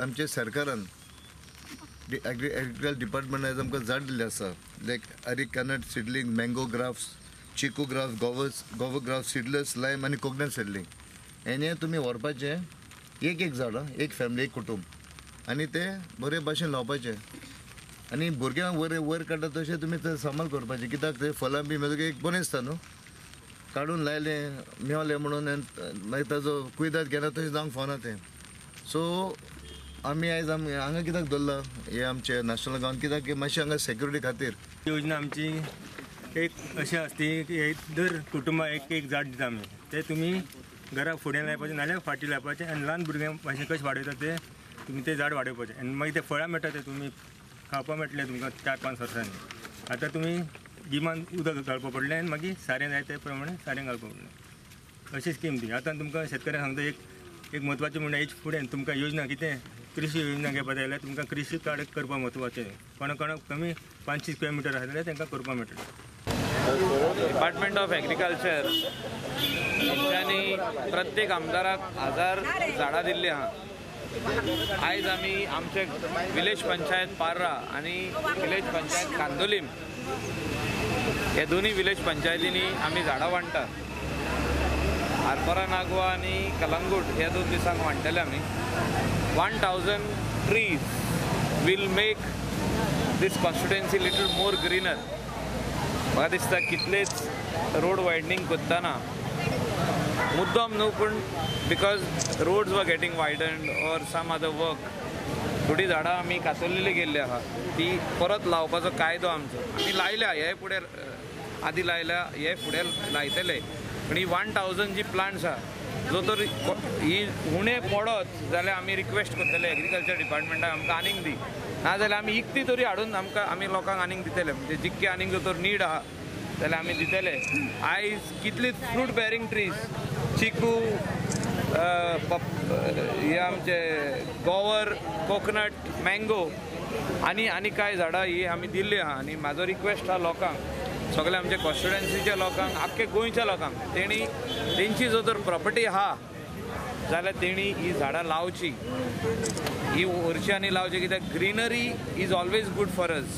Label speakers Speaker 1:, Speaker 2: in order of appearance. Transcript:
Speaker 1: आमचे सरकारान एग्रीकल्चर डिपार्टमेंटान आमकां झाड दिल्लें आसा, लायक arecanut seedling, mango grafts, chikoo graft, guava graft, seedless lime आनी कोकोनट सिडलिंग. हें तुमी व्हरपाचें एक एक झाड, एक फॅमिली एक कुटूंब, आनी तें बरे भाशेन लावपाचें आनी भुरग्यांक वयर वयर काडटा तशें तुमी तें सांबाळ करपाचें. कित्याक ते फळां बी मेजो एक बरें दिसता न्हू, काडून लायलें मेवलें म्हणून मागीर ताजो कुयदाद घेना तशें जावंक फावना तें. सो आमी आयज आमी हांगा कित्याक दवरलां हे आमचे नॅशनल गांवान, कित्याक मातशें हांगा सेक्युरिटी खातीर.
Speaker 2: योजना आमची एक अशें आसता की दर कुटुंबाक एक एक झाड दिता आमी, ते तुमी घरा फुडें लावपाचें नाल्यार फाटीं लावपाचें आनी ल्हान भुरग्यांक मातशें कशें वाडयता ते तुमी तें झाड वाडोवपाचें आनी मागीर ते फळां मेळटा ते तुमी खावपाक मेळटलें तुमकां 4-5 वर्सांनी. आतां तुमी गिमान उदक घालपा पडलें आनी मागीर सारें जाय ते प्रमाणे सारें घालपा पडलें, अशी स्कीम ती. आतां तुमकां शेतकऱ्यांक सांगता एक एक म्हत्वाचें म्हणल्यार हेच फुडें तुमकां योजना कितें कृशी योजना घेवपा जाय जाल्यार तुमकां कृशी कार्ड करपाक म्हत्वाचें. कोणा कोणाक कमी 500 स्क्वेअर मिटर आसा जाल्यार तांकां करपाक मेळटलें.
Speaker 3: डिपार्टमेंट ऑफ एग्रीकल्चर हेंच्यांनी प्रत्येक आमदाराक 1000 झाडां दिल्लीं आहा. आयज आमी आमचे विलेज पंचायत पार्रा आनी विलेज पंचायत कांदोलीम हे दोनूय विलेज पंचायतींनी आमी झाडां वांट्टा. आरपोरा नागवा आनी कलंगूट ह्या 2 दिसांक वांट्टले आमी. 1000 trees will make this constituency little more greener. म्हाका दिसता कितलेच रोड वायडनींग करतना मुद्दम न्हू, पूण because roads were getting widened or some other work, थोडीं झाडां आमी कातरलेली गेल्ली आहा ती परत लावपाचो कायदो आमचो. आमी लायल्या हे फुडें, आदी लायल्या हे फुडें लायतले, पूण ही 1000 जी प्लांट्स आहा जो तर ही उणें पडत जाल्यार आमी रिक्वेस्ट करतले एग्रीकल्चर डिपार्टमेंटाक आमकां आनीक दी, नाजाल्यार आमी इकती तरी हाडून आमकां आमी लोकांक आनीक दितले. म्हणजे जितके आनीक जो तर नीड आहा जाल्यार आमी दितले. आयज कितली फ्रूट बेरींग ट्रीज, चिकू, हे आमचे गोवर, कोकोनट, मँगो आनी आनी कांय झाडां ही आमी दिल्ली आहा. आनी म्हाजो रिक्वेस्ट आहा लोकांक, सगळे आमच्या कॉन्स्टिट्युएन्सीच्या लोकांक, आख्खे गोंयच्या लोकांक, तेणी तेंची जर तर प्रॉपर्टी आहा जाल्यार तेणी ही झाडां लावची, ही व्हरची आनी लावची, कित्याक greenery is always good for us.